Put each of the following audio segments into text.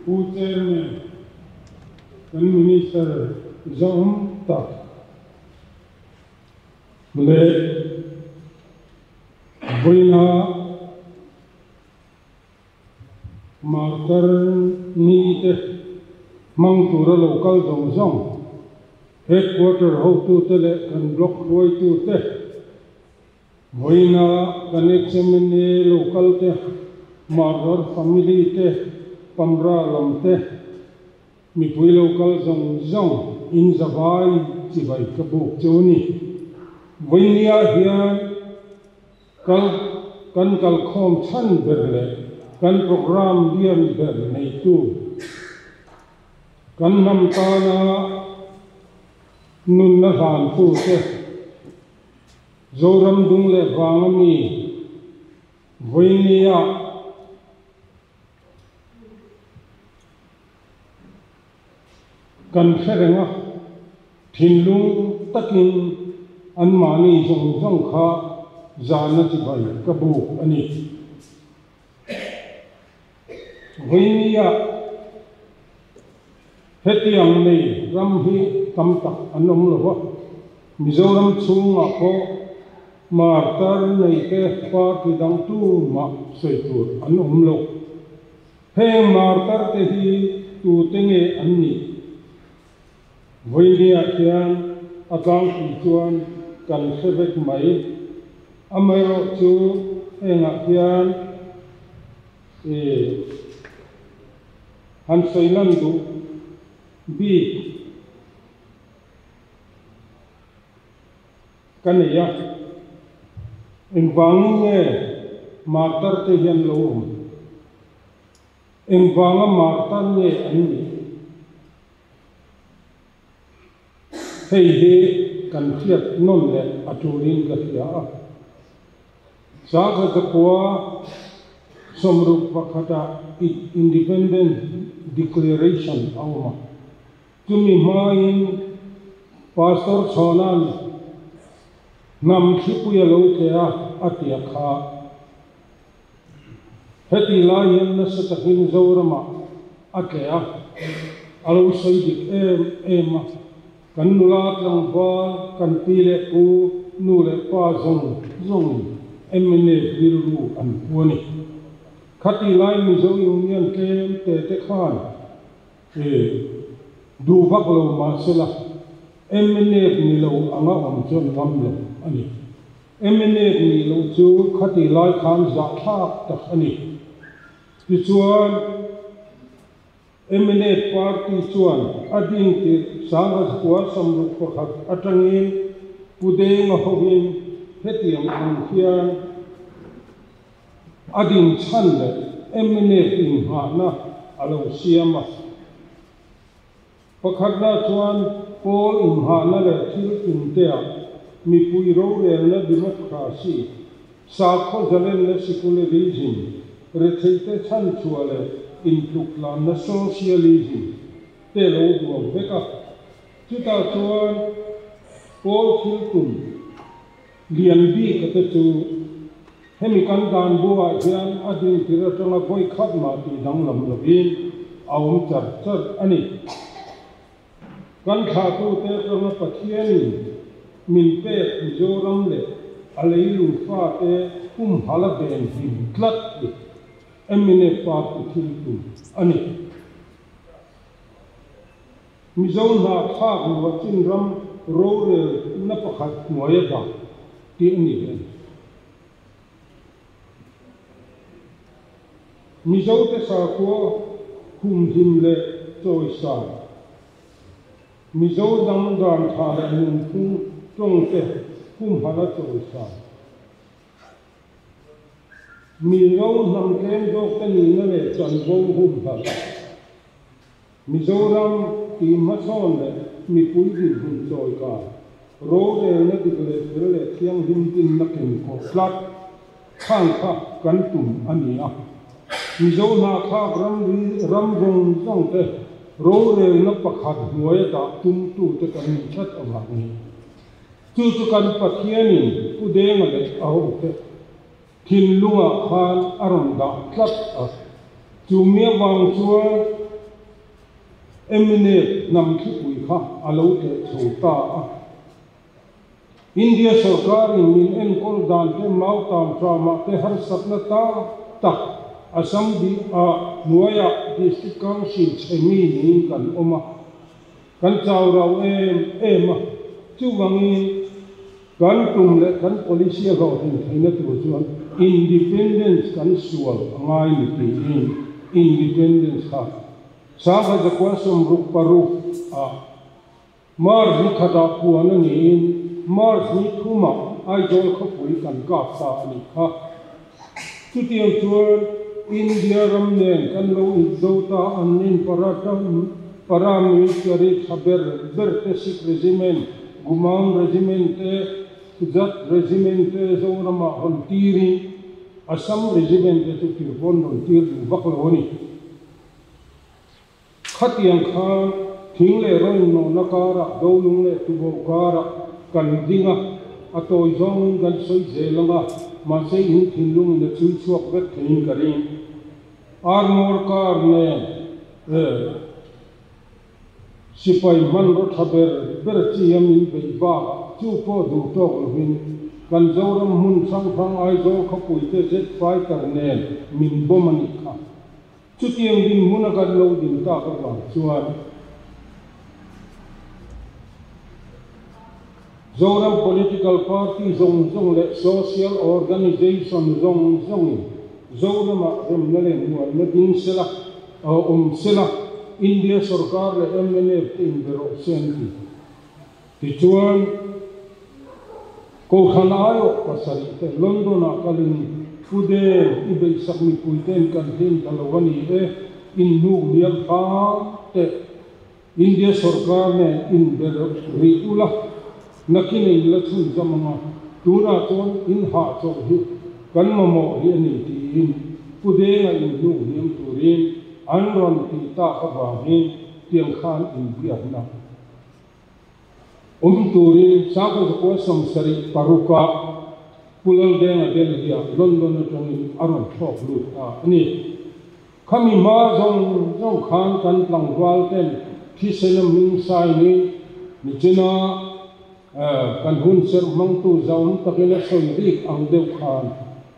Pu Chairman, kan Minister zahawm tak leh vawiina Martar ni te hmang tura lo kal zawng zawng, Headquarter hotute leh kan Block hruaitute, Vawiina kan XMNA lo kal te, Martar family te, Pamra lam te, mipui lo kal zawng zawng in zavai chibai ka buk chu a ni. Vawinia hian Kal kan kalkhawm chhan ber leh kan programme lian ber neitu kan hnam tana nunna hlantute Zoram dung leh vanga mi vawinia Kan hre reng a, thinlung takin anmahni zawng zawng kha zahna chibai ka buk a ni. Vawinia hetiang nei ram hi tam tak an awm lo va, Mizoram chhungah pawh martar neite party dang tumah sawi tur an awm lo. Heng martar te hi tute nge an nih? Vawinia hian a tlangpui chuan kan hre vek mai. Amaherawh chu hengah hian i han sawi lan duh bik ka nei a. Engvangin nge martar te hian lo awm? Engvanga martar nge an nih? Hei hi kan hriat nawn leh a tulin ka hria a. Sangha Zakhua 61 ah Independence Declaration a awm a. Chumi hmain Pastor Chhawna'n hnam thlipui a lo tleh a, a ti a kha. Heti lai hian nasa takin Zoramah a tleh a, a lo sawi dik em em a. Kan nula tlangval, kan pi leh pu, nu leh pa zawng zawngin mnf rilru an pu a ni. Khati lai Mizo Union tlem te te khan E, duh vak lo mahsela mnf ni lo anga awm chuan ngam lo a ni. Mnf nih loh chu khati lai khan zahthlak tak a ni. Tichuan, mnf party chuan a din tirh 1961 atangin Pu Denga hovin hetiang ang hian A din chhan leh mnf inghahna a lo siam a. Pakhatna chuan pawl inghahna leh thil tinteah mipui rorelna democracy, sakhaw zalenna secularism, retheite chhanchhuah leh intluklanna socialism te lo duang vek a. Chutah chuan pawl thil tum Lian bik a te chu hemi kan dan buah hian a din tir atanga vawi khat mah tih danglam lovin a awm char char a ni. Kan thlahtute atanga Pathianin min pek Mizoram leh a leilung fate humhal a ven hlim tlat hi mnf party thil tum a ni. Mizo hnahthlak luahchin ram rorelna pakhat hnuai a dah tih a ni ve. Mizote sakhua humhim leh chawisa, Mizo dang dan tha leh nunphung tawngte humhalh a chawisa. Mizo hnam tlem zawkte nihna leh chanvo humhalh. Mizoram tih hmasawn leh mipui dinhmun chawika rorelna dik leh fel leh thianghlim dinna kenkawh tlat khang kha kan tum a ni a. Mizo hnahthlak ramri ram zawng zawng te rorelna pakhat hnuaia dah tumtute kan ni tlat avangin chu chu kan Pathianin Pu Denga leh a hote Thinlungah khan a rawn dah tlat a. Chu mi avang chuan Mnf hnam thlipui kha a lo tleh chho ta a. India sorkarin min enkawl dan te mautam tramah te harsatna tam tak Assam ah hnuaiah District Council chhe mi niin kan awm a, kan chau rau em em a, chuvangin kan tum leh kan policy a hlawhtlin theihna tur chuan Independence kan sual a ngai ni tiin Independence kha 1966 ah March ni khatah puan a niin March ni thumah Aizawl khawpui kan kap ta a nih kha. Chutiang chuan India ram nen kan lo inzo ta an nin paramilitary tha ber ber te Sikh Regiment, Gumaon Regiment te, Jat Regiment te Zoramah rawn tirin Assam Regiment te chu tirpawn rawn tir duh vak lo a ni. Khatiang khan thing leh rawng nawhna karah, dolung leh tuboh karah kan ding a, a tawi zawngin kan sawi zel ang a, mahse in thinlungin a chhui chhuak vek theiin ka ring. Armor car nen sipai hmanraw tha ber ber chi a min beih bakah chu pawh duh tawk lovin kan Zoram hmun hrang hrang Aizawl khawpui te jet fighter nen min bomb a nih kha. Chutiang dinhmun a kan lo din tak avang chuan Zoram political party zawng zawng leh social organization zawng zawngin Zoramah remna leh muanna ding sela, awm sela, India sorkar leh mnf te inbe rawh se an ti. Tichuan, Kohhran aiawh pasarih te London-ah kalin Pu Deng i beihsak mipuite'n kan hlim ta lo a ni e, inhnuk hniam hram teh. India sorkar nen inbe rih ula, nakin a inla chhunzam ang a, tunah chuan in hahchawlh hi kan mamawh hi a ni tiin Pu Denga inhnuk hniam turin an rawn tih tak avangin tiang khan inbiakna Awm turin 1976 ah Pu Laldenga Delhi-ah London atangin a rawn thlawk lut ta a ni. Khami hma zawng zawng khan kan tlangval ten thisena hming sainin nichina kan hun serh hmangtu zaum takin a sawi bik ang deuh khan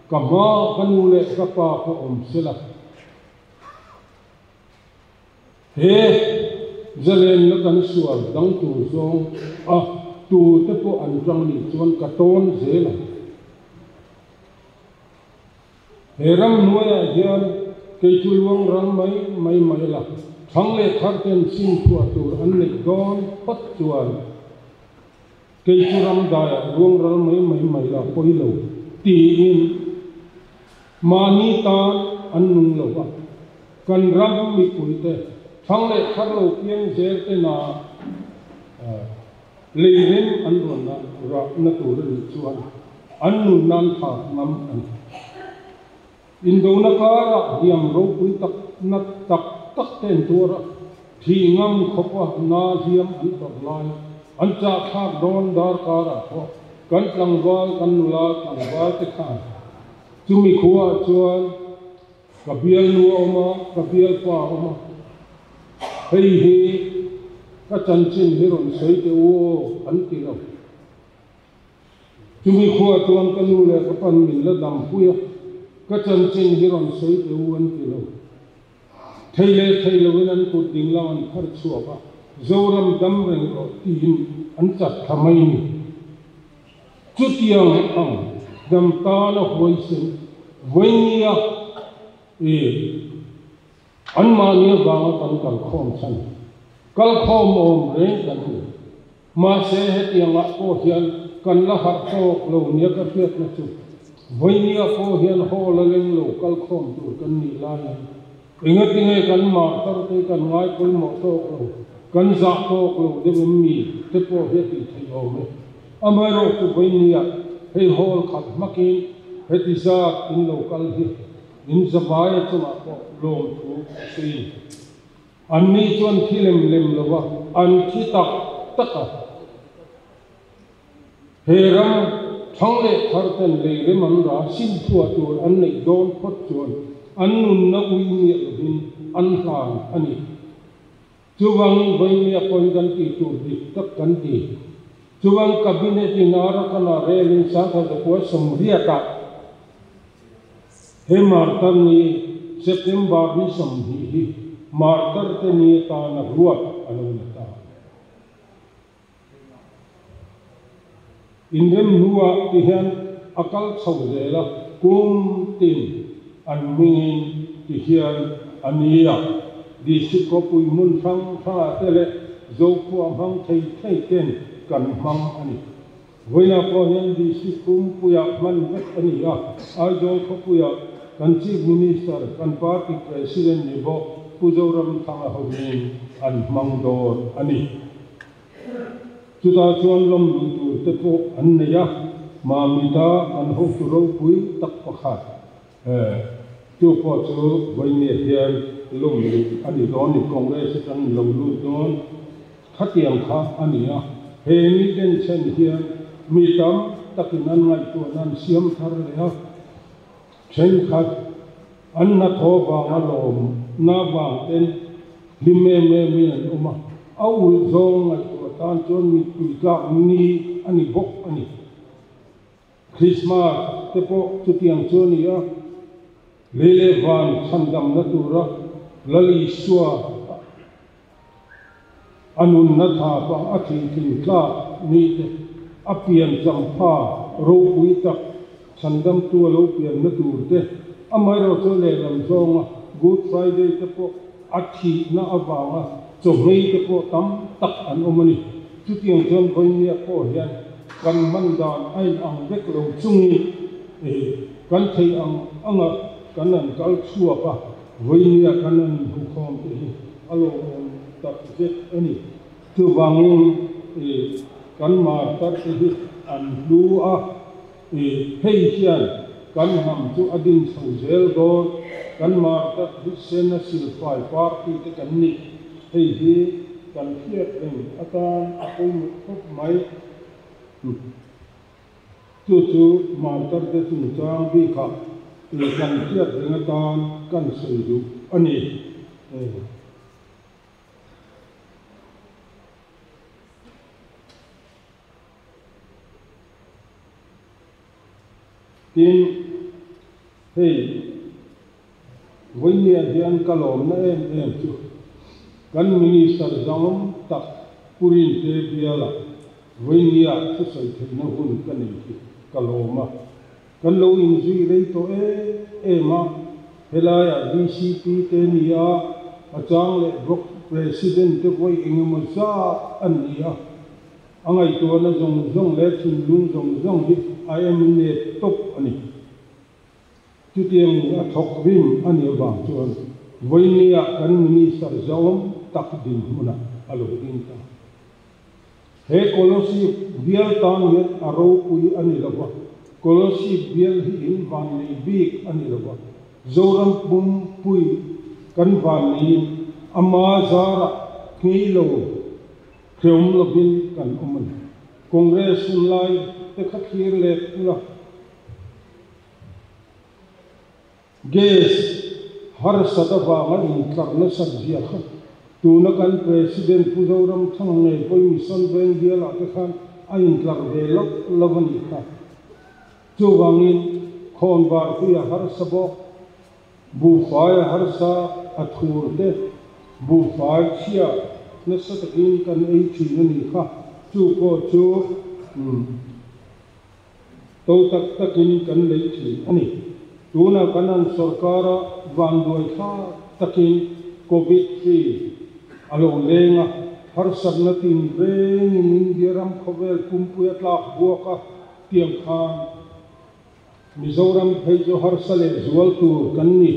ka hma ka nu leh ka pa pawh awm sela. He zalenna kan sual dang tur zawng a tu te pawh an tang nih chuan ka tawn zel ang. He ram hnuaiah hian kei chu luang ral mai mai mai la, thang leh thar ten sim chhuah tur an neih dawn phawt chuan kei chu ram daiah luang ral mai mai mai la pawi lo tiin Mahni tan an nung lo va, kan ram mipuite thang leh thar lo piang zel te na lei rem an rawn rahna tur a nih chuan an nun nan tha ngam a ni. Indona karah hliam ropui tak na tak tak te an tuar a, thih ngam khawpa na hliam an tawrh lai an chahthlak dawn darkarah pawh kan tlangval kan nula tlangval te khan Chumi khuaah chuan ka bialnu a awm a, ka bialpa a awm a. Hei hi ka chanchin hi rawn sawi teh u aw an ti lo. Chumi khuaah chuan ka nu leh ka pan min la dampui a, ka chanchin hi rawn sawi teh u an ti lo. Thei leh thei loin an kut ding lam an phar chhuak a, Zoram dam reng rawh tiin an chat thla mai ni. Chutiang ang dam tana huaisen vawinia i anmahni avanga kan kalkhawm chhan kalkhawm awm reng kan ni. Mahse hetiangah pawh hian kan la harh tawk lo nia ka hriatna chu vawinia pawh hian hall a leng lo kalkhawm tur kan nih laiin Engatinge kan martar te kan ngai pawimawh tawk lo, kan zah tawk lo deuh em mi te pawh hi a tih theih awm e. Amaherawh chu vawinia hei hall khat hmakin heti zat in lo kal hi in zavaia chungah pawh lawmthu a sawi. Anni chuan thi lem lem lova an thi tak tak a. He ram thang leh thar ten lei rem an ra sim chhuah tur an neih dawn phawt chuan an nunna ui miah lovin an hlan a ni. Chuvangin vawinia pawhin kan tih tur dik tak kan ti. Chuvang Cabinet in Arakan-ah relin 1980-ah he Martar ni September ni 20 hi Martar te ni atana ruat a lo ni ta. Inrem hnuah ti hian a kal chho zel a, kum tin an hmingin ti hian a ni a, District khawpui hmun hrang hrangah te leh Zokhua hmang thei thei ten kan hmang a ni. Vawiinah pawh hian District pumpuiah hman vek a ni a, Aizawl khawpuiah kan Chief Minister, kan Party President ni bawk Pu Zoramthanga hovin an hmang dawn a ni. Chutah chuan lawm luh tur te pawh an nei a, Mamita kan hotu ropui tak pakhat chu pawh chu vawinia hian lawm luh a ni dawn ni, Congress atangin lo lut dawn khatiang kha a ni a, he mi denchhen hian mi tam takin an ngaihtuahna an siam thar leh a, thenkhat an hnathawh vanga lawmna vang ten hlim em em in an awm a, a ulh zawng ngaihtuah tan chuan mittui tlak ni a ni bawk a ni. Krismas te pawh chutiang chu a ni a, lei leh van chhandamna tura Lal Isua a nunna tha pah a thihthing tlak ni te, a pian changpha ropui tak chhandamtu a lo pianna tur te, amaherawhchu lehlam zawnga Good Friday te pawh a thihna avanga chawhmei te pawh tam tak an awm a ni. Chutiang chuan vawinia pawh hian kan hman dan a inang vek lo chungin kan theih ang anga kan han kal chhuak a, vawinia kan han inhukhawm te hi a lawmawm tak zet a ni. Chuvangin kan martar te hi an hlu a, hei hian kan hnam chu a din chho zel dawn. Kan martar hi Sena Silfai party te kan ni. Hei hi kan hriat reng atan a pawimawh khawp mai. Chu chu martar te chungchang bikah kan hriat reng atan kan sawi duh a ni. Tin, hei vawinia hian ka lawmna em em chu kan Minister zangawm tak Pu Rinte biala vawinia thusawi theihna hun ka nei hi ka lawm a. Kan lo inzui rei tawh em em a, helaiah VCP te ni a, a chang leh Block President te vawi engemaw zat an ni a, a ngaihtuahna zawng zawng leh thinlung zawng zawng hi a em nep tawp a ni. Chutiang a thawk rim a nih avang chuan vawinia kan Minister zahawm tak dinhmunah a lo ding ta. He Kolosip bial tan hian a ropui a ni lo va, Kolosip bial hi in van nei bik a ni lo va, Zoram pumpui kan van neiin ama zarah nghei lo hreawm lovin kan awm a ni. Congress hun lai te kha thlir let ula. Gas harsat avanga intlar nasat zia kha tuna kan President Pu Zoramthanga ngei pawhin Mission Veng bialah te khan a intlar ve loh lo a nih kha. Chuvangin khawnvar pui a harsa bawk, buhfai a harsa a thur te, buhfai chhia nasa takin kan ei thin a nih kha. Chu pawh chu To tak takin kan lei thin a ni. Tunah kan an sorkara vanduai thla takin Covid hri a lo leng a, harsatna tin rengin India ram khawvel pumpui a tlak buak a, tiang khan Mizoram phei chu harsa leh zual tur kan ni.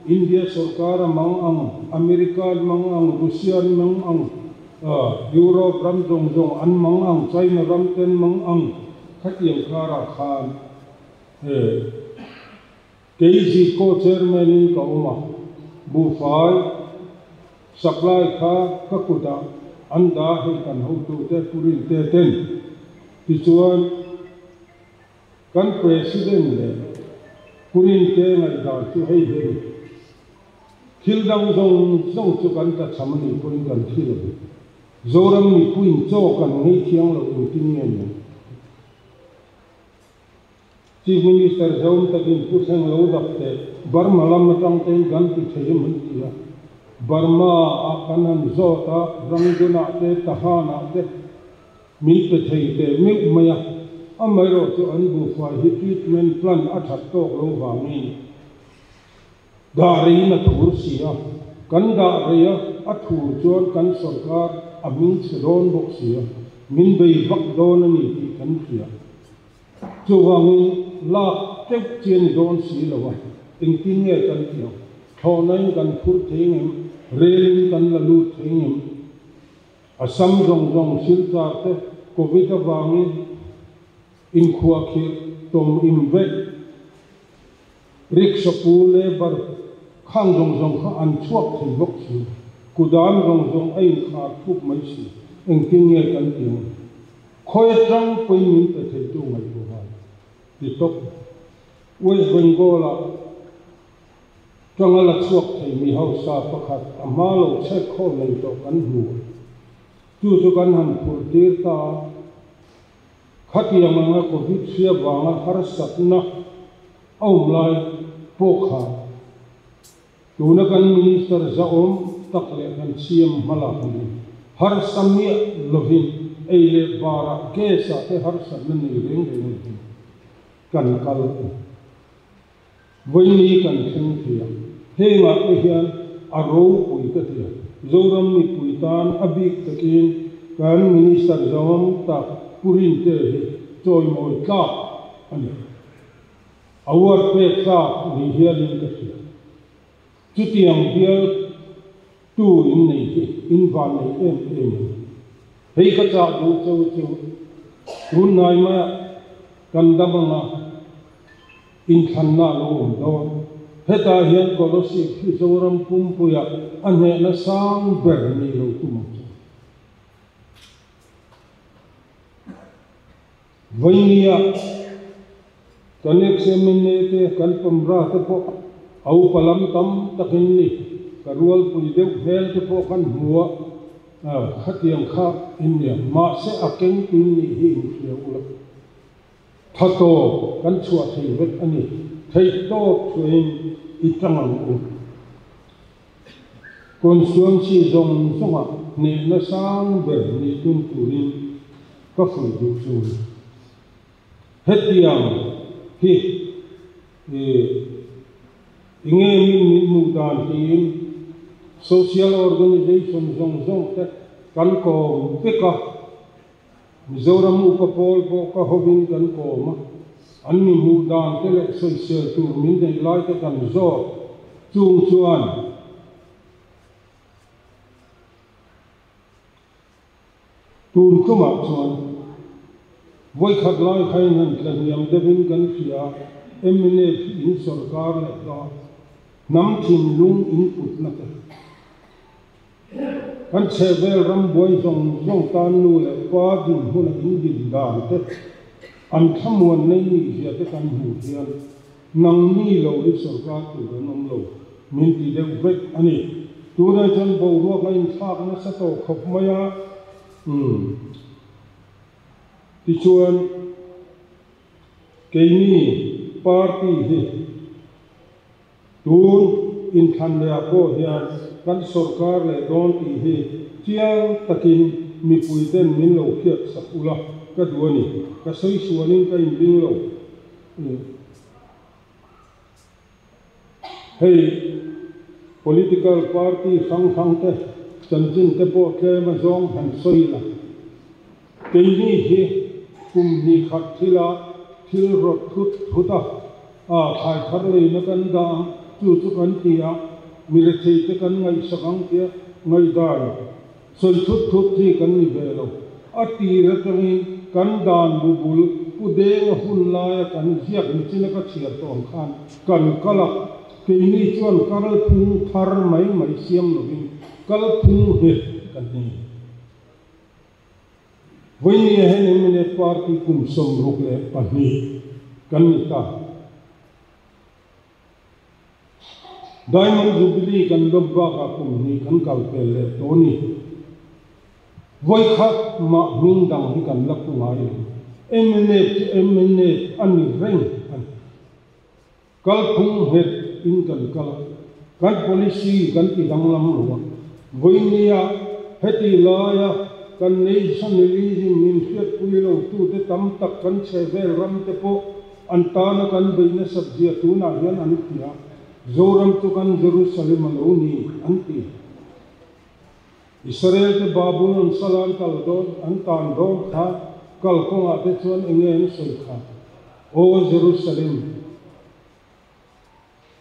India sorkar a mang ang, America an mang ang, Russia an mang ang, Europe ram zawng zawng an mang ang, China ram te an mang ang. Khatiang karah khan he kei Ziko chairman in ka awm a, buhfai supply kha ka kutah an dah hei kan hotute Pu Rinte ten tichuan kan president leh Pu Rinte ngaihdan chu hei hi a ni. Thil dang zawng zawng chu kan tlachham a nih pawhin kan thi lo. Zoram mipuiin chaw kan ngei thiang lo engtin nge ni ang? Chief Minister Zawm takin Pu Thleng lo dap teh Burma lam atang tein kan ti thei em an ti a. Burma ah kan han zawt a, Rangoon ah te, Tahan ah te min pe thei teh meuh mai a. Amaherawhchu an buhfai hi treatment plant a that tawk lo vangin dah reiin a thur si a. Kan dah rei a, a thur chuan kan sorkar a hming chhe dawn bawk si a, min bei vak dawn a ni tih kan hria. Chuvangin lak teuh chi a ni dawn si lo a, engtin nge kan tih ang? Thlawhnain kan phurh thei ngem? Relin kan la lut thei ngem? Assam zawng zawng silchar te Covid avangin inkhuahkhirh tawm im vek. Rickshaw pu labour khang zawng zawng kha an chhuak thei bawk si, kudam zawng zawng a inkhar thup mai si, engtin nge kan tih ang? Khawi atang pawhin min pe theitu ngaihtuah a ti tawp. West Bengal-ah tanga la chhuak thei mi hausa pakhat a hma lo chhek khawl nei tawh kan hmu a, chu chu kan han phurh tir ta a. Khatiang anga Covid hria vanga harsatna a awm lai pawh kha tuna kan Minister zahawm tak leh kan CM hmalak ni harsa miah lovin ei leh barah gas ah te harsatna nei reng reng lovin kan kal a ni. Vawiini kan thleng thei a, hengah te hian a ropui ka ti a, Zoram mipui tan a bik takin kan Minister zawm tak Pu Rinte hi chawimawi tlak a ni. Award pek tlak ni hialin ka hria. Chutiang bial tu in nei hi in van nei em em a ni. Hei ka chah duh cheu chu tunhnai maiah kan dam anga inthlanna a lo awm dawn. Hetah hian Kolasib hi Zoram pumpuiah a hnehna sang ber nih lo tum ang chu. Vawinia kan ex-MNA te, kan pamra te pawh a upa lam tam takin ni, ka rualpui deuh hmel te pawh kan hmu a, khatiang kha in nia, mahse a kengtuin nih hi inhria ula. Tha tawp kan chhuah thei vek a ni. Theih tawp chhuahin i tang ang u. Constituency zawng zawngah hnehna sang ber ni tum turin ka fuih duh chu ni. Hetiang hi i i nge min min hmuh dan tiin social organization zawng zawng te kan kawm vek a. Mizoram upa pawl pawh ka hovin kan kawm a, an mi hmuh dan te leh sawisel tur min neih lai te kan zawt chung chuan tun tumah chuan vawikhat lai khain han tlahniam deuhin kan hria a, mnf in sawrkar leh dawn hnam thinlung in putna te. Kan chhehvel rambuai zawng zawng tan nu leh pa dinhmuna in din dan te, an thlamuan nei nih zia te kan hmuh hian nangni lo hi sorkar tur an awm lo min ti deuh vek a ni. Tunah chuan boruak a inthlak nasa tawh khawp mai a, umm tichuan keini party hi Tun inthlan lehah pawh hian kan sawrkar leh dawn tih hi chiang takin mipui ten min lo hriat sak ula ka duh a ni. Ka sawi sualin ka inring lo. Hei political party hrang hrang te chanchin te pawh tlem a zawng han sawi la. Keini hi kum hnih khat thila thil rawt thut thut a, a thlai thar leina kan dah ang, chu chu kan ti a, mi rethei te kan ngaihsak ang tia ngaihdan sawi thut thut hi kan ni ve lo. A tir atangin kan dan bu bul pu denga hun laia kan ziak nichina ka chhiar tawh ang khan kan kal a, keini chuan kalphung thar mai mai siam lovin kalphung nghet kan nei. Vawinia hian mna party kum 62 kan ni ta. Diamond Jubilee kan lawm bakah kum hnih kan kal pel leh tawh a ni. Vawikhat mah hming dang hi kan la pu ngai lo. Mnf chu mnf a ni reng a ni. Kalphung nghet in kan kal a, kan policy kan ti danglam lo a. Vawinia heti laia kan nationalism min hriatpui lo tute tam tak kan chhe vel ram te pawh an tana kan beih nasat zia tunah hian an ti a, Zoram chu kan Jerusalem a lo ni an ti. Israel te Babulon sal an kal dawn an tan dawn kha kal kawngah te chuan enge an sawi kha? Aw Jerusalem,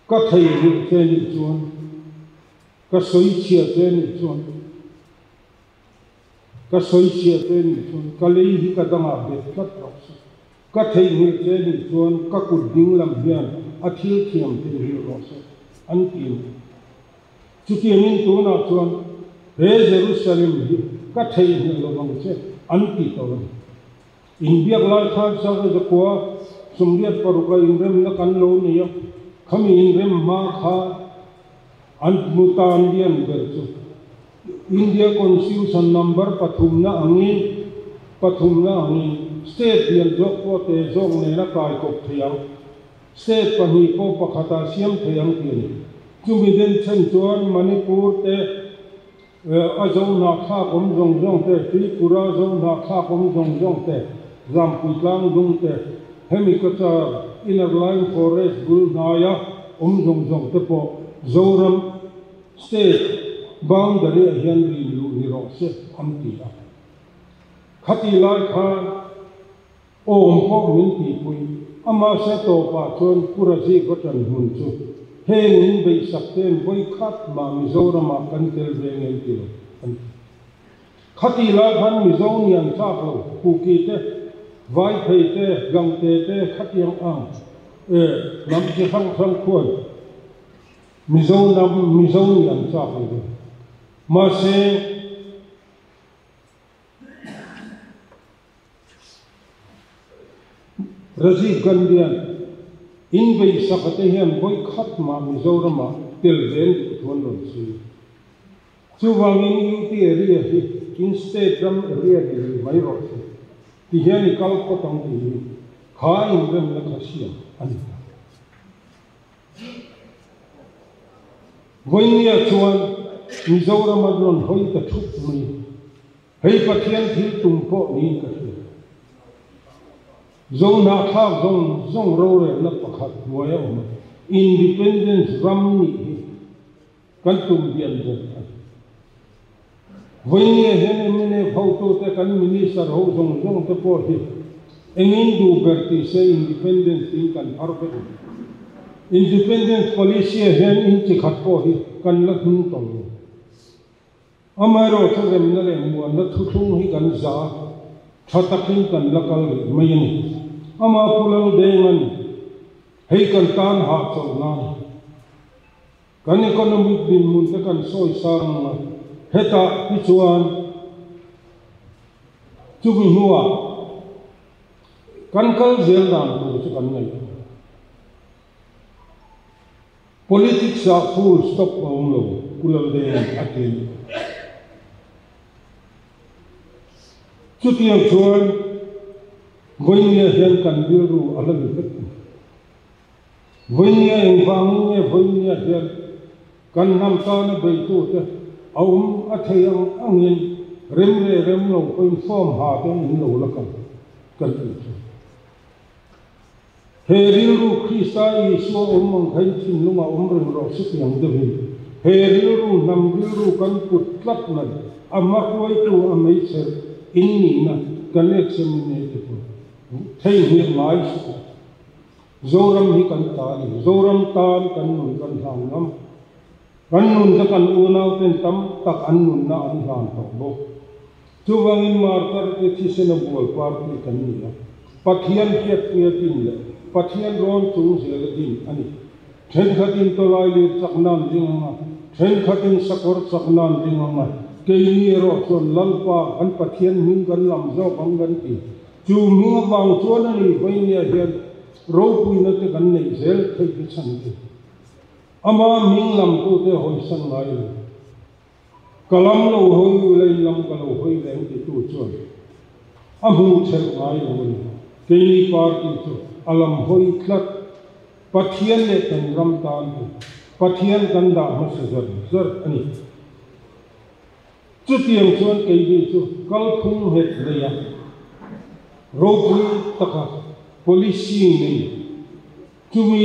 ka thei rih che nih chuan, ka sawi chhia che nih chuan, ka sawi chhia che nih chuan ka lei hi ka dangah bet tlat rawh se. Ka theihnghilh che nih chuan ka kut ding lam hian a thil thiam theihnghilh rawh se, an ti a. Chutiangin tunah chuan he Jerusalem hi ka theihnghilh lo vang che, an ti tawh a ni. Inbiak lai khan Sarvazakua 86 a inremna kan lo nei a, khami inrem hma kha an hmu tan lian ber chu India Constitution number pathumna angin pathumna angin state lian zawk pawh te zawk nena kaikawp thei ang. State pahnih pawh pakhatah siam thei ang tih a ni. Chumi den then chuan Manipur te, a zo hnahthlak awm zawng zawng te, Tripura zo hnahthlak awm zawng zawng te, Zampui tlang dung te, hemi Cachar Inner Line Forest bul hnaia awm zawng zawng te pawh Zoram State boundary ah hian rin luh ni rawh se an ti a. Khati lai khan Awm pawh min tihpui. Amahse tawpah chuan Pu Rajiv a ṭan hmun chu heng in beihsak te'n vawi khat mah Mizoramah kan tel ve ngei ti lo an ti. Khati lai khan Mizo ni an chak lo, Kuki te, Vaiphei te, Gangte te khatiang ang e hnam chi hrang hrang khuan Mizo hnam Mizo ni an chak lo ve. Mahse. Rajiv Gandhi-a'n inbeihsaka te hian vawi khat mah Mizoramah tel ve an duh thu an rawn sawi. Chuvangin UT area hi in state ram area ni rih mai rawh se ti hian i kal phawt ang tiin kha inremna kha siam a ni ta. Vawinia chuan Mizoram an rawn hawi ta thup mai. Hei Pathian thil tum pawh niin ka hria. Zohnahthlak zawng zawng rorelna pakhat hnuai a awm a, Independence ram nih hi kan tum dian ber a ni. Vawinia hian mnf hotute kan Minister ho zawng zawng te pawh hi engin duh ber tih se Independence tiin kan phar vek ang. Independence policy ah hian in chi khat pawh hi kan la hnung tawh lo. Amaherawhchu remna leh muanna thuthlung hi kan za tha takin kan la kal rih mai a ni. Amah Pu Laldenga'n hei kan tan hahchawlh nan kan economic dinhmun te kan sawi sang ang a, hetah hi chuan chumi hnuah kan kal zel dan tur chu kan ngaihtuah. Politics ah full stop a awm lo, Pu Laldenga'n a ti a ni. Chutiang chuan Vawinia hian kan rilru a la ni vek ni. Vawinia engvangin nge Vawinia hian kan hnam tana beitute a awm a thei ang angin rem leh rem lo pawhin form ha te in lo la kal kan tih chu. He rilru Krista Isua awm ang kha in thinlungah awm reng rawh se tiang deuhin he rilru hnam rilru kan put tlat mai a hmahruaitu a hmeichher in nihna kan examine te pawh theihnghilh ngai suh u. Zoram hi kan ta a ni. Zoram tan kan nun kan hlan ngam. Kan nun te kan unau ten tam tak an nunna an hlan tawh bawk. Chuvangin martar te thisen a bual party kan ni a, Pathian hriatpuia din leh Pathian rawn chung zela din a ni. Thenkhatin tawlai lir chak nan ring ang a, thenkhatin sakawr chak nan ring ang a, keini erawh chuan Lalpa kan Pathian hming kan lam zawk ang kan ti. Chu hming avang chuan a ni Vainia hian ropuina te kan neih zel theih te chhan te. Ama hming lamtute hawisan ngai lo. Ka lam lo hawi u la in lam ka lo hawi ve ang titu chuan a hmuh chhelh ngai lo a ni. Keini party chu a lam hawi tlat. Pathian leh kan ram tan hi Pathian kan dah hmasa zar zar a ni. Chutiang chuan keini chu kalphung nghet nei a, ropui taka policy nei chumi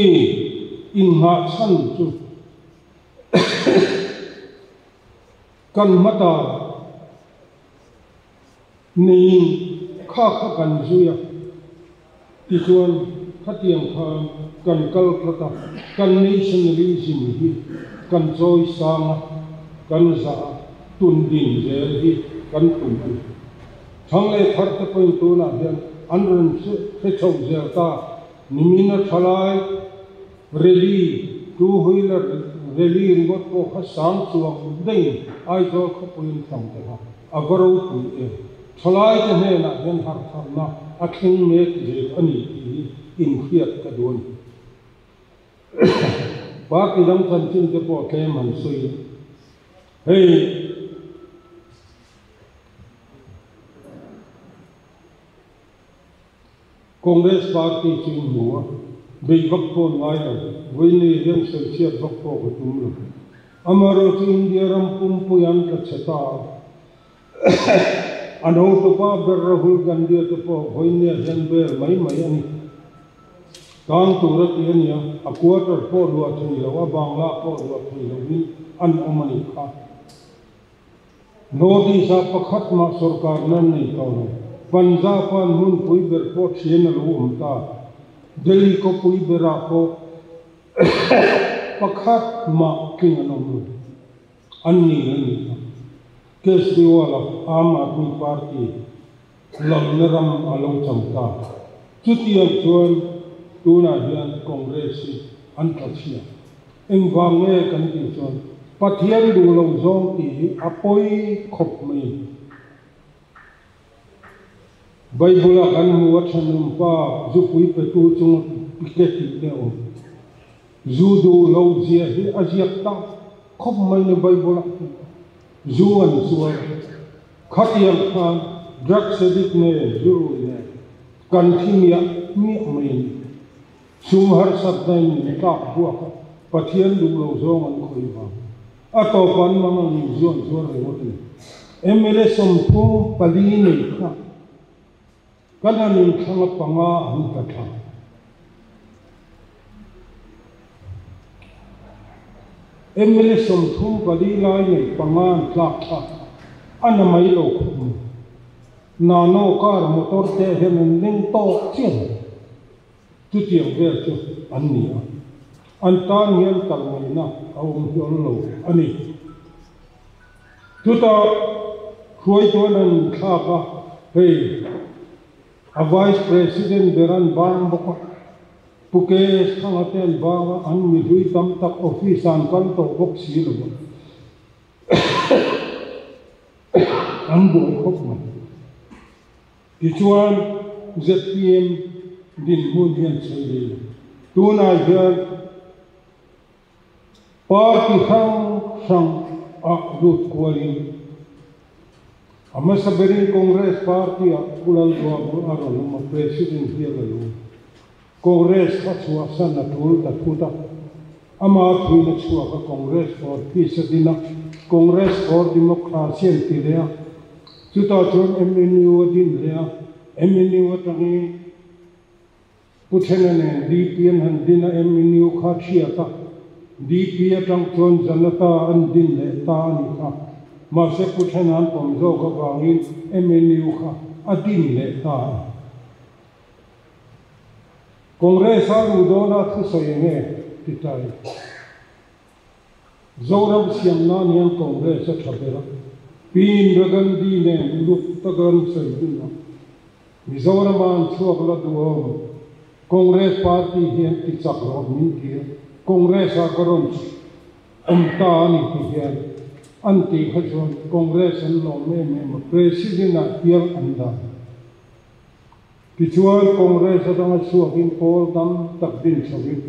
inngah chhan chu Kan hmata neiin kha kha kan zui a, tichuan khatiang khan kan kal tlat a, kan nationalism hi kan chawi sang a, kan zah a, tun din zel hi kan tum a ni. Thang leh thar te pawhin tunah hian an rawn hre chho zel ta, nimina thalai Rally, two wheeler rally ringawt pawh kha sang chuang daih Aizawl khawpuiin thlang te kha a va ropui em. Thalai te hnenah hian harhtharna a thleng mek zel a ni tih hi inhriat ka duh a ni. Party dang chanchin te pawh tlem han sawi a, hei Congress party chu in hmu a, bei vak pawh an ngai lo, vawiin hian sawichhiat vak pawh ka tum lo. Amaherawh chu India ram pumpui an tla chhe ta a, an hotupa ber Rahul Gandhi-a te pawh vawiin hian bel mai mai a ni. Tang tur a ti a nia, a quarter pawh luah thei lo, a bangla pawh luah thei lovin an awm a nih kha. North East ah pakhat mah sorkar nan nei tawh lo. Punjab ah an hmunpui ber pawh thian a lo awm ta. Delhi khawpui berah pawh pakhat mah tling an awm lo. An ni a ni ta. Kejriwal a Aam Aadmi Party lalna ram a lo chang ta. Chutiang chuan tunah hian Congress hi an tla chhia. Engvang nge kan tih chuan Pathian duh lo zawng tih hi a pawi khawp mai. Bible-a kan hmu a thenawm pa zupui petu chunga pike tih te a awm. Zu duh lo zia hi a ziak tak khawp mai ni Bible-ah hian. Zu an zuar a, khatiang khan drugs addict nge zu rui nge kan thi miah miah mai a ni. Sum harsatna in min tlak buak a, Pathian duh lo zawng an khawih vang. A tawp an mang ang in zuan zuar ringawt a ni. Mla 34 nei kha kan han inthlang a panga an tla thla. Mla 34 lai nei panga an tlak thla a na mai lo khawp mai. Nano car motor te hian an leng tawk chiah lo. Chutiang vel chu an ni a, an tan hian kal ngaihna a awm hlawl lo a ni. Chutah hruaituan an inthlak a, hei a Vice President ber an bang bawk a, Pu KS Thanga te an bang a, an mi hlui tam tak office ah an kal tawh bawk si lo a, an buai khawp mai. Tichuan, zpm dinhmun hian sawi leh lo. Tunah hian party hrang hrang ah lut kualin a hmasa berin Congress party ah Pu Lalduabu a rawn awm a, President hial a lo. Congress kha chhuahsan a tul ta thut a, ama thuin a chhuak a, Congress for Peace a din a, Congress for Democracy an ti leh a, chutah chuan MNU a din leh a, MNU atangin Pu Thena nen DP an han din a, MNU kha thiat a, DP atang chuan Janata an din leh ta a nih kha. Mahse Pu Thena an pawm zawk avangin MNU kha a din leh ta a ni. Congress a luh dawna thusawi nge ti tai? Zoram siam nan hian Congress a tha ber a, Pi Indira Gandhi nen uluk taka an sawi dun a, Mizorama an chhuak la duhawm Congress party hi an ti chak rawh min ti a, Congress ah ka rawn awm ta a ni ti hian an tih kha chuan Congress an lawm em em a, President ah hial an dah. Tichuan, Congress atanga chhuakin pawl tam tak din chhoin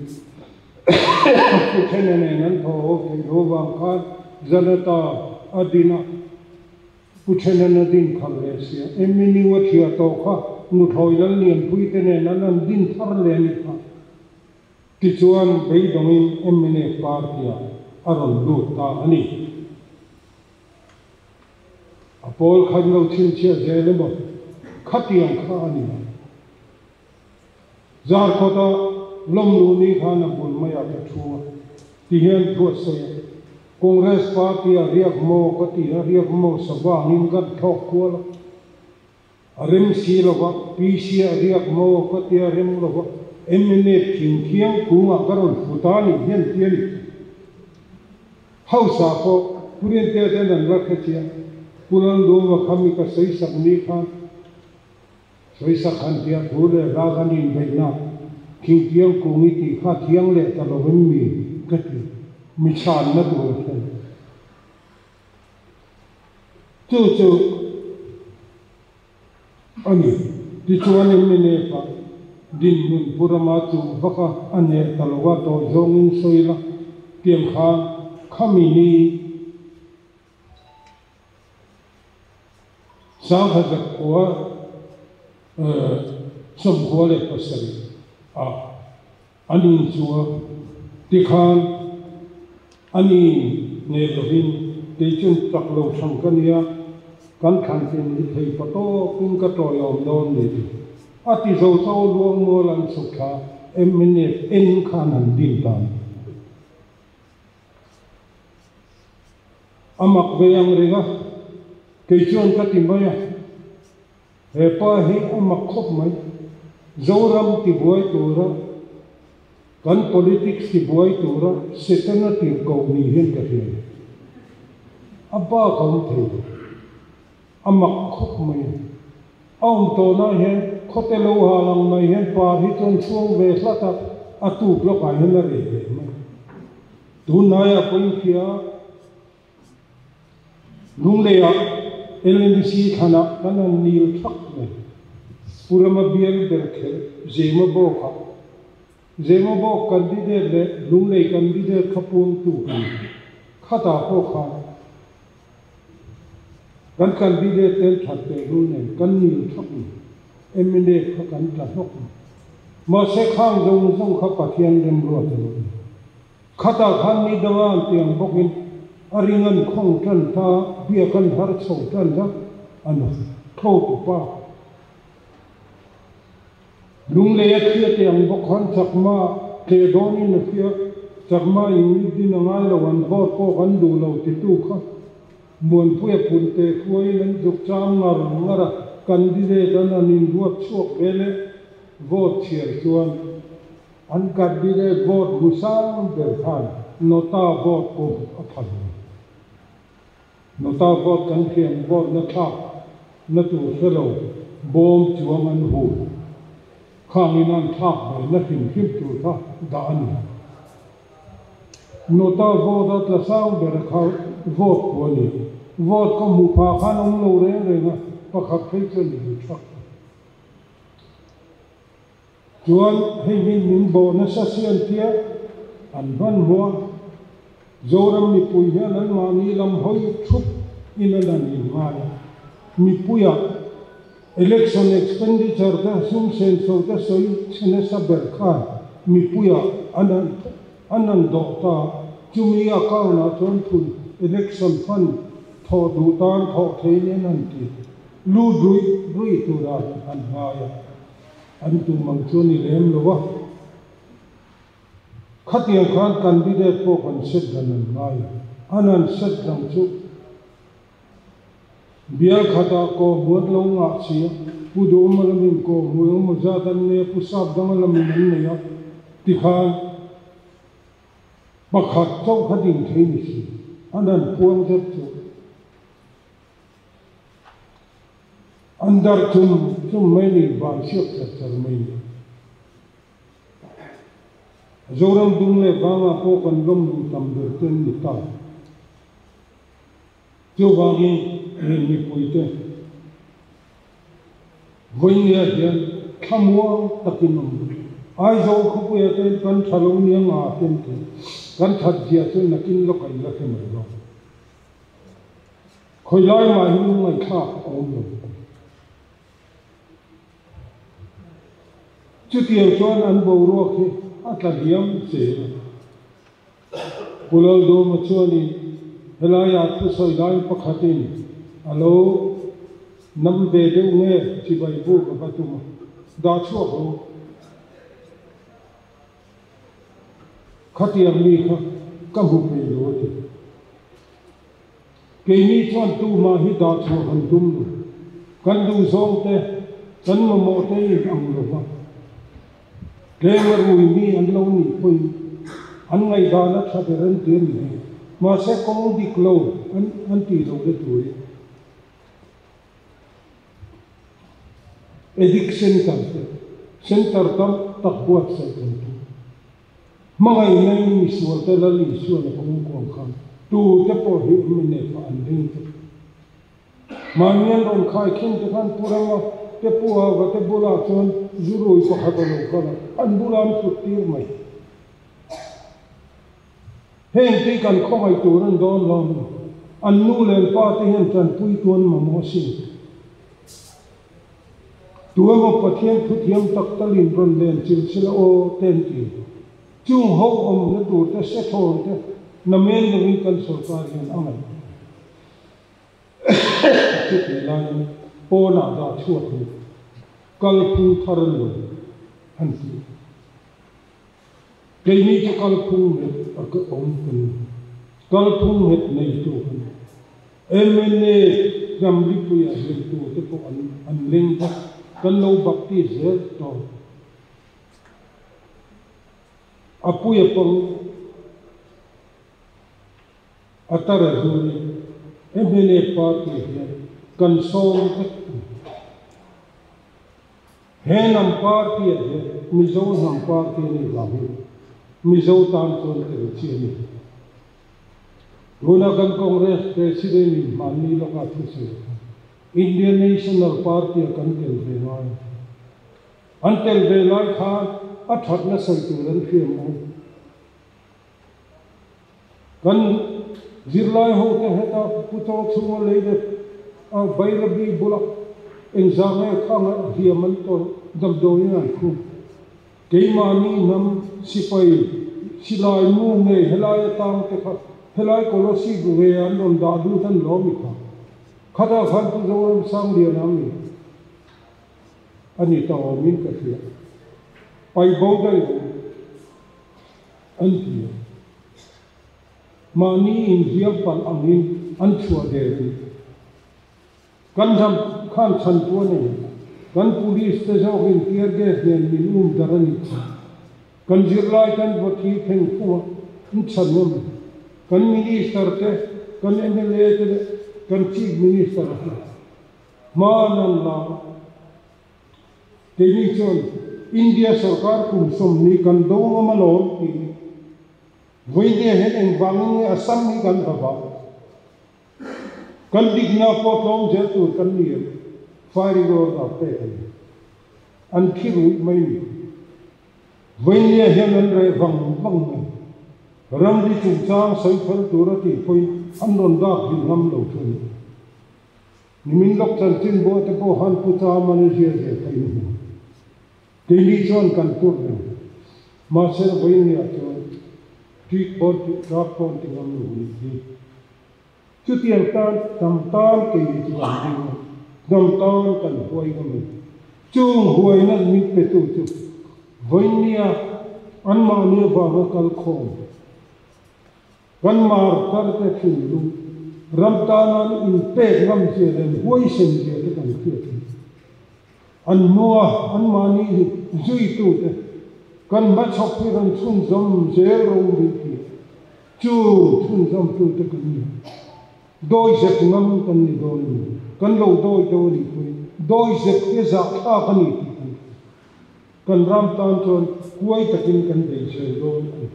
Pu Thena nen an thaw ho theih lo vang khan Janata a din a, Pu Thenan a din thar leh sia. MNU a thiah tawh kha Nuthlawi Lallianpui te nen an an din thar leh a ni kha. Tichuan beidawngin mnf party-ah a rawn lut ta a ni. A pawl khan lo chhinchhiah zel emaw khatiang kha a ni a. Zarkawta lawmlu ni khan a bul maiah ka thu a, ti hian thu a sawi a, Congress party-ah riak maw ka ti a, riak maw savangin kan thlawk kual a. A rem si lo va, PC-ah riak maw ka tia rem lo va, mnf thingthiang kungah ka rawn fu ta nih hian ti a ni. House-ah pawh Pu Rintea ten an la hre chiang. Pu Lalduhma kha mi ka sawisak ni khan sawisak han tia thu leh hla kan inbeihna thingtiang kung i tih kha thiang leh ta lo em mi ka ti. Mi chhanna tur a thlen. Chu chu a ni. Tichuan mnf ah dinhmun Pu Rama chu vak a, a neh ta lo a, tawi zawngin sawi la, tiang khan khami ni Sangha zakua 97 ah An inchua tikhan a ni nei lovin kei chuan chak lo thang ka nia, kan thlan tlin hi thei pa tawkin ka tawiawm dawn ni ti. A ti zo cho luang mual an chhuk thla mnf en khan an din ta ni. A mak ve ang reng a, kei chuan ka ti mai a. He pa hi a mak khawp mai. Zoram tibuai tura kan politics tibuai tura Setana tirhkoh ni hian ka hria. A bak a awm thei lo. A mak khawp mai. A awm tawhnah hian khawte lo hal ang mai hian par hi chuan chhuang ve hlat a, a tuk lawkah hian a reh ve mai. Tunhnaiah pawhin hria. Lungleiah LMC thlanah kan han nil thak mai. Pu Rama bial ber kher Zemabawkah Zemabawk candidate leh Lunglei candidate kha puangtu kan ni. Khatah pawh khan kan candidate ten that tehlul nen kan nil thak mai. Mla kha kan tla hlawk mai. Mahse khang zawng zawng kha Pathian remruat a lo ni. Khatah khan ni danga an tiang bawkin a ring an khawng tan ta, biak an har chho tan a, an tho tu pa. Lunglei a thlia te ang bawk khan chakma tleh dawnin a hria, chakma unit din a ngai lo, an vote pawh kan duh lo titu kha Muanpuia Punte hruaiin an zuk chang ngar ngar a, candidate an an inruat chhuak ve leh vote chhiar chuan An candidate vote hmu sang ber khan Nota vote pawh a phal lo. Nota vote kan thiam vote na thlak na tur hre lo bawm chuang an hu. Khangin an thlak ve na hrim hrim tur kha dah a ni. Nota vote a tla sang ber kha vote pawh a ni. Vote ka hmuh phah khan awm lo reng reng a, pakhat phei chuan i lu thak. Chuan hei hi min bawh nasa siam tia an hmanhmawh a, Zoram mipui hian anmahni lam hawi thup in an han inngai a. Mipuia election expenditure te sum senso te sawi chhe nasa ber khan mipuia an han an han dawh ta a, chumi account ah chuan thun election fund thawh duh tan thawh thein an han ti lut ruih ruih turah an ngai a. An tum ang chu a ni lem lo a, khatiang khan candidate pawh kan set dan an ngai a, an han set dang chu bial khatah kawhhmuh an lo ngah si a, Pu Duhawma lamin kawhhmuh engemaw zat an nei a, Pu Sapdanga lamin an nei a, tikhan pakhat chauh kha ding thei ni si, an han puang zet chu. An dar chum chum mai ni, van siak char char mai ni. Zoram dung leh vangah pawh kan lawm luh tam ber te an ni ta. Chuvangin rin mipuite vawinia hian thlamuang takin awm rawh. Aizawl khawpuia te kan tha lo nia nga ten ti kan that zia chu nakin lawk a in la hre mai dawn. Khawi lai mah hi lungngaihthlak a awm lo. Chutiang chuan an boruak hi a tla hliam zel a. Pu Laldawma chuanin helaiah thusawi lai pakhatin a lo nam ve deuh nge chibai buk a va tum a, dah chhuak lo. Khatiang mi kha ka hmu peih lo a ti. Keini chuan tumah hi dah chhuah kan tum lo. Kan duhzawng te, kan mamawh te in ang lo va. Tlem a rui mi an lo nih pawhin an ngaihdan a tha ber an ti a ni hi. Mahse kawng dik lo an an tih loh na turin Addict Center te, Center tam tak buatsaih kan tum. Hmangaihna in misual te Lal Isuan a kawng kuang khan tu te pawh hi mnf ah an ring tlat. Mahni an rawn khai khin te khan Pu Rama te Pu Hauva te bulah chuan zu rui pakhat a lo kal a, an bulah an thut tir mai. Heng te kan khawngaih tur an dawn hlawm a ni. An nu leh an pa te hian tanpui tu an mamawh asin. Tu emaw Pathian thuthiam tak talin rawn len chil chil a aw te an ti. Chung ho awmna tur te sethawn te namen lovin kan sorkar hian a ngaihtuah. Chutih laiin pawnah dah chhuak hi kalphung thar an lo an ti. Keini chu kalphung nghet a ka awm kan ni. Kalphung nghet neitu kan ni. Mna hnam lipuiah hian tute pawh an an leng bawk. Kan lo baptist zel tawh. A puia pang a tar a zurin mna party hian kan sawm vek a ni. He hnam party ah hian Mizo hnam party a nih vang hi Mizo tan chuan tel chi a ni. Tuna kan Congress President in hmanni lawka thu sawi kha Indian National Party ah kan tel ve ngai a ti. An tel ve lai khan a thatna sawi tur an hria maw? Kan zirlai ho te heta Pu Chaw chhunga lei leh a Bairabi bula engzah nge khanga hliam an tawrh damdawiin an khum. Keimahni hnam sipai silai mu nge helai atang te kha helai Kolasib nge an rawn dah lut an lawm i kha. Khatah khan Pu Zoram Sangliana nge a ni ta awmin ka hria. Pai bo daih lo. An ti a. Mahni inhliam palh angin an chhuah der a ni. Kan ram khan chhan tu a nei a, kan police te zawkin tear gas nen min um dar a nih kha. Kan zirlai kan va thi thleng fung a, an chhan ngam a. Kan minister te, kan mla te leh kan chief minister a hla. Hman an la a. Keini chuan India sorkar kum 40 kan do ngam alawm tiin vawinia hian engvangin nge Assam hi kan va vah? Kan dikna pawh tlawm zel tur kan ni em? Firing order pek a ni. An thi ruih mai ni. Vawinia hian an reh vang vang mai. Ramri chungchang sawi fel tura tih pawhin an rawn dak hlim ngam lo thu a ni. Nimin lawk chanchin buah te pawh han pu cha Malaysia zia kha in hmu. Keini chuan kan tur reng. Mahse vawinia chuan ṭik pawn tih ṭak pawn ti ngam lo nih hi. Chutiang tan hnam tan keini chu kan ding a, hnam tan kan huai ngam a ni. Chung huaina min petu chu vawinia anmahni avanga kal khawm. Kan mar thar te thinlung ram tana an inpek ngam zia leh an huaisen zia te kan hriat hi. An hnua anmahni zuitu te kan hmachhawp hi rawn chhunzawm zel ro rih tih chu chhunzawmtu te kan ni. Dawizep ngam kan ni dawn a ni. Kan lo dawi deuh a nih pawhin dawizep hi zahthlak a ni tih kan hria. Kan ram tan chuan huai takin kan bei zel dawn a ni.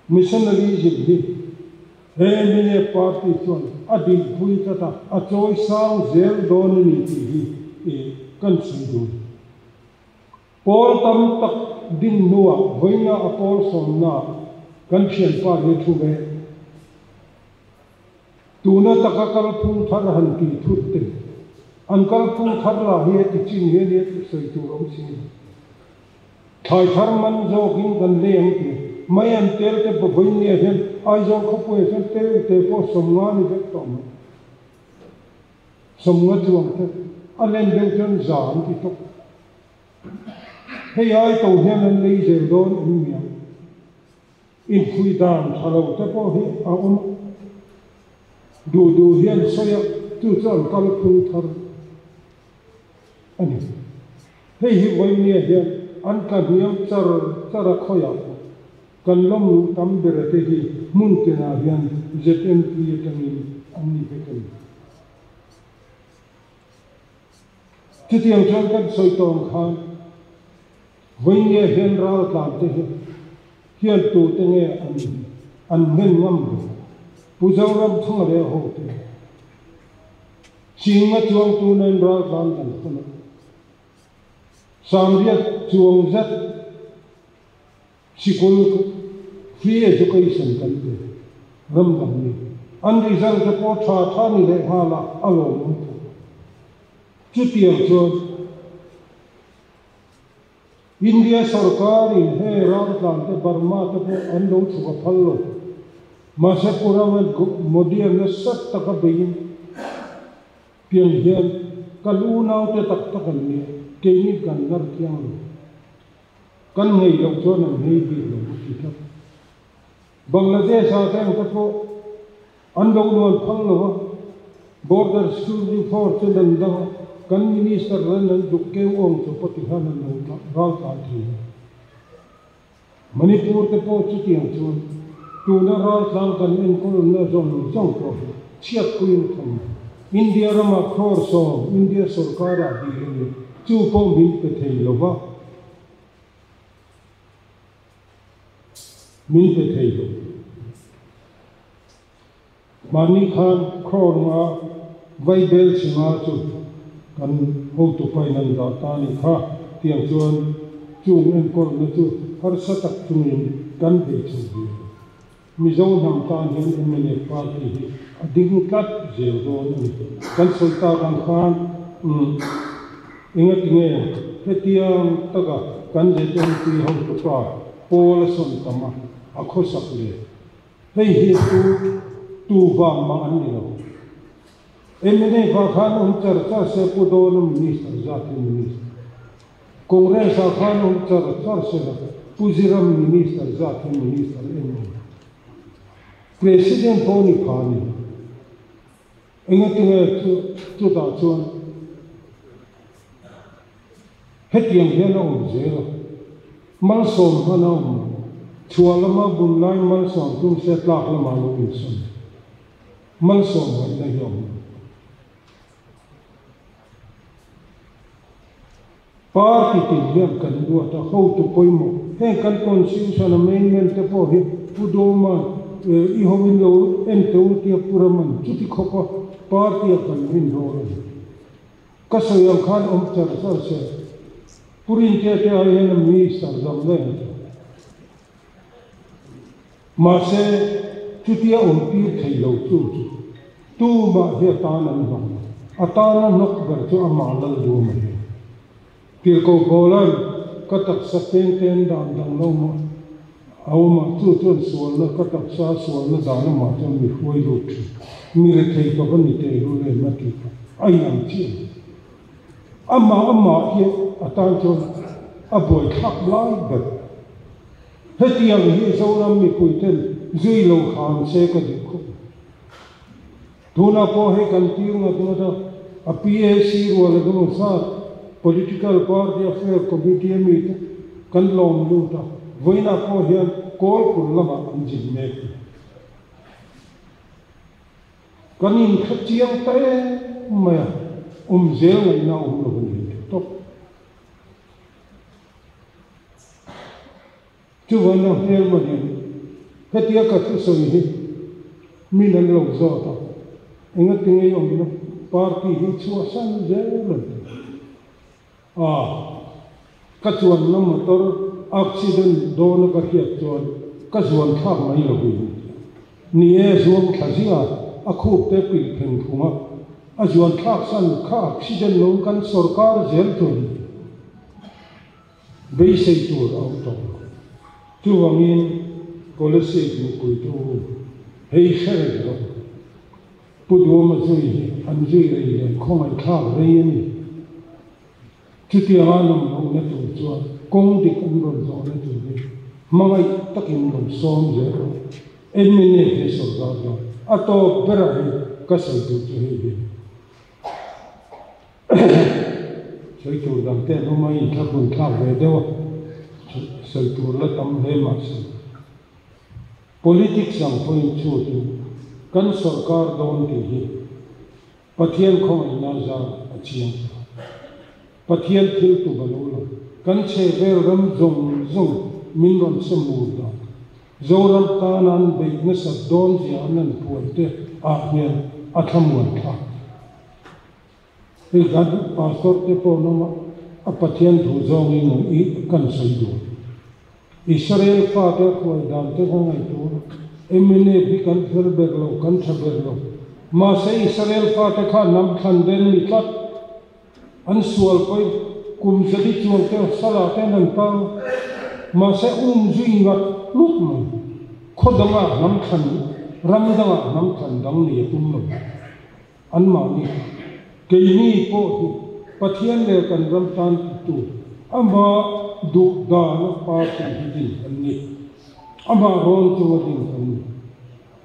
Missionarism hi he mna party chuan a dinpui tlat a, a chawi sang zel dawn a ni tih hi kan sawi dawn. Pawl tam tak din hnuah vawiina a pawl sawmnaah kan thianpa hi a thu ve. Tuna taka kalphung thar han tih thut te, an kalphung thar lah hi heti chin hi a nia tih sawi tur awm si lo. Thlai thar man zawkin kan lei ang ti mai an tel te vawiin hian Aizawl khawpuiah chuan tel te pawh 50 ni vek tawh mai. 50 chuang te a len deuh chuan za an ti tawp. Hei ai to hian an lei zel dawn em niang. Inphui dan tha lo te pawh hi a awm a, duh duh hian sawi a, chu chu an kalphung thar a ni. Hei hi vawinia hian an tla hniam char char a khawiah pawh kan lawm luh tam ber te hi hmun tinah hian ZMP atangin an ni vek a ni. Chutiang chuan kan sawi tawng khan vawinia hian raltlan te hi hian tute nge an an hnen ngam ve? Pu Zoramthanga leh a hote Singa chuang tunain raltlan kan thawn a, Sangriat chuang zet sikul free education kan pe ram dang mi. An result te pawh tha tha ni leh nghal a, a lawmawm thawk. Chutiang chuan India sorkarin he raltlan te Burma te pawh an lo chhuk a phal lo. Mahse Pu Rama Modi-a nasa taka beiin pian hian kan unaute tak tak an nia, keini kan nar thiang lo. Kan ngei loh chuan an ngei bik lo a ti tlat. Bangladesh-ah te ang te pawh An lo luan phal lo a, Border Security Force chu nan dang a, kan Minister ran an duk keu awng chu pawh tihian an lo ral tlai thei a. Manipur te pawh chutiang chuan tuna raltlang kan enkawlna zawng zawng pawh hi chhiatpuiin a tham lo. India rama crore 10 India sorkara dil a ni, chu pawh min pe thei lo va. Min pe thei lo. Mahni khan crore nga vai bel chi nga chu kan hotu pain an dah ta a nih kha. Tiang chuan chung enkawlna chu harsa tak chungin kan bei chho ve a. Mizo hnam tan hian mnf party hi a ding tlat zel dawn a ni. Kan sawi tak ang khan engatinge hetiang taka kan ZMP hotupa Paul a sawn tam a, a khawsak le? Hei hi chu tu vang mah an ni lo. Mnf ah khan awm char char se Pu Dawna minister zat hi minister. Congress ah khan awm char char se la Pu Ziram minister zat hi minister em em. President pawh ni pha ni. Engatinge chu chutah chuan hetiang hian a awm zel a. Malsawm hman a awm lo. Chhuah lama bun lai malsawm tum se tlak lamah lo insawn. Malsawm ngaihna hi a awm lo. Party tin hian kan duat a, hotu pawimawh heng kan Constitution amendment te pawh hi Pu Dawma i hoin lo en teh u tia Pu Raman chuti khawpa party a kan rin rawl a ni. Ka sawi ang khan awm char char se, Pu Rintea te ai hian a minister zam daih ang chu. Mahse, chutia awm tir thei lo chu chu tumah hi a tan an hnawk lo. A tana hnawk ber chu amah Lalduama hi a ni. Tirhkoh Paula'n ka taksa peng ten dan dang lo maw a awm a, chu chuan sualna, ka taksa sualna dan amah chuan mi hruai lut thin. Mi rethei ka va ni teh lul em a ti kha a inang chiah lo. Amah amah hi a tan chuan a buaithlak lai ber. Hetiang hi Zoram mipuiten zui lo hram se ka duh khawp mai. Tunah pawh hei kan tir ngat ngat a, a PAC rual a dawng zat Political Party Affair Committee a mite kan lawm lut a, vawiinah pawh hian Kawlpul lamah an zin mek a ni. Kan inthla chiang ta em mai a, awm zel ngaihna a awm lo a ni tih tawp. Chuvan a hmel mahin hetia ka thusawi hi min an lo zawt a, engatinge i awmna party hi chhuahsan zel an ti a. Ka chuanna motor accident dawna ka hriat chuan ka zuan thlak mai lo in ni e, zuang thla zia a khup te pilh pheng phung a, a zuan thlak san kha accident lo kan sorkar zel chuan beisei tur a awm tawh lo. Chuvangin Kolasib mipui te u hei hre reng rawh u. Pu Duhawma zui hi an zui rei leh khawngaihthlak rei a ni. Chutianga an awm lohna tur chuan kawng dik an rawn zawhna turin hmangaih takin rawn sawm zel rawh. Mnf hi sawrkar dawn a tawp berah hi ka sawi duh chu hei hi sawi tur dang te an awm a, inthlahrun thlak ve deuh a, sawi tur la tam hle mahse politics ang pawhin chhutin kan sawrkar dawn tih hi Pathian khawngaihna zar a chiang ta. Pathian thil tu ba lo la, kan chhe vel ram zawng zawng min rawn se mur dan. Zoram tana an beih nasat dawn zia an han puan te ah hian a thlamuan thlak. Hei kan pastor te pawh an awm a, a Pathian thu zawngin i kan sawi duh. Israel fate a hruai dan te kha ngaihtuah a, MNF hi kan fel ber lo, kan tha ber lo. Mahse Israel fate kha hnam thlan den ni tlat. An sual pawi kum zali chuang te salah ten an tang. Mahse um zui ngat ngut mai. Khaw dangah hnam thlan, ram dangah hnam thlan dang ni a tum lo. Anmahni kha keini pawh hi Pathian leh kan ram tan titu amah duh dana party hi din kan ni. Amah rawn chunga din kan ni.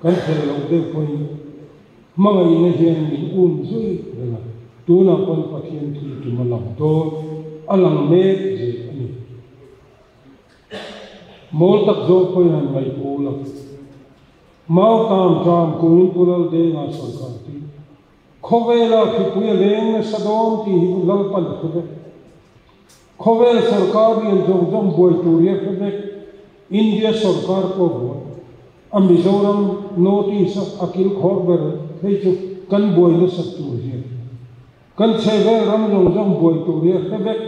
Kan fel loh deuh pawhin hmangaihna hian min um zui reng a, tunah pawn Pathian thil tum a lang dawn, a lang mek zel a ni. Mawl tak zawk pawhin han ngaihtuah ula. Mau tam tram kungin Pu Laldenga sawrkar ti khawvela hripui a leng nasa dawn tih hi Lalpan a hre vek. Khawvel sawrkar lian zawng zawng buai tur hi a hre vek. India sawrkar pawh buai. A Mizoram North East a a kilkhawr ber phei chu kan buai nasat tur hi a hre. Kan chhehvel ram zawng zawng buai tur hi a hre vek.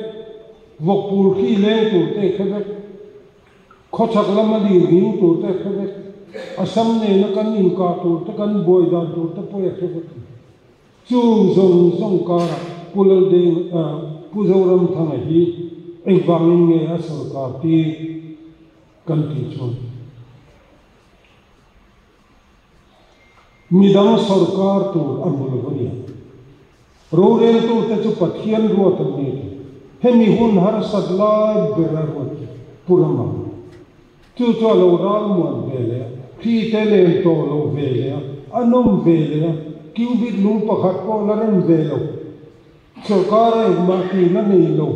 Vawkpur khi leng tur te a hre vek. Khawchhak lama lir ding tur te a hre vek. Assam nena kan inkah tur te, kan buai dan tur te pawh a hre vek a ni. Chung zawng zawng karah Pu Laldeng, Pu Zoramthanga hi engvangin nge a sawrkar tir kan tih chuan midang sawrkar tur a hmu lo a nia. Roreltute chu Pathian ruat an ni thei. Hemi hun harsat lai ber a ruat chu Pu Rama. Chu chu a lo ralmuan ve leh a, khi te len tawh lo ve leh a, a nawm ve leh a, cubit lung pakhat pawh la rem ve lo. Sawrkar a engmah tihna nei lo.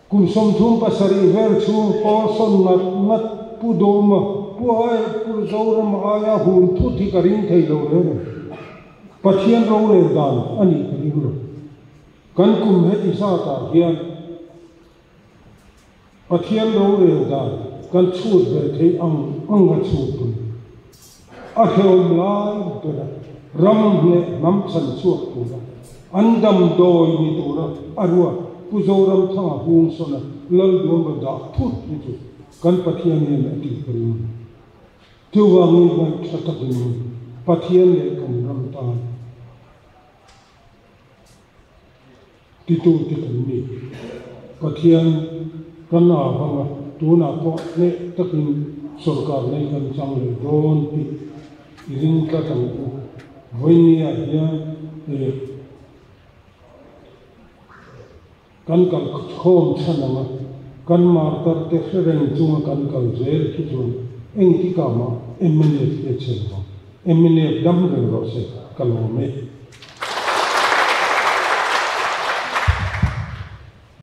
Kum 37 vel chhung pawl sawn ngat ngat Pu Dawma, Pu Ai, Pu Zorama aia hun thut hi ka ring thei lo reng a. Pathian rorel dan a nih ka ring lo. Kan kum heti zatah hian Pathian rorel dan kan chhut ve thei ang ang a chhut pui. A hrehawm lai bera ram leh hnam chhan chhuak tura an damdawi ni tura a ruat Pu Zoramthanga Hungsawna Lalduama dah phut hi chu kan Pathian hian a tih ka ring lo. Chuvangin ngaihthla takin Pathian leh kan ram tan Titute kan ni. Pathian kan avang a, tunah pawh hneh takin sawrkar nei kan chang leh dawn tih i ring tlat ang u. Vawinia hian eh kan kal khawm chhan ang a, kan martar te hre reng chunga kan kal zel khi chuan engtikah mah mnf te chhe lo ang. Mnf dam reng rawh se, ka lawm e.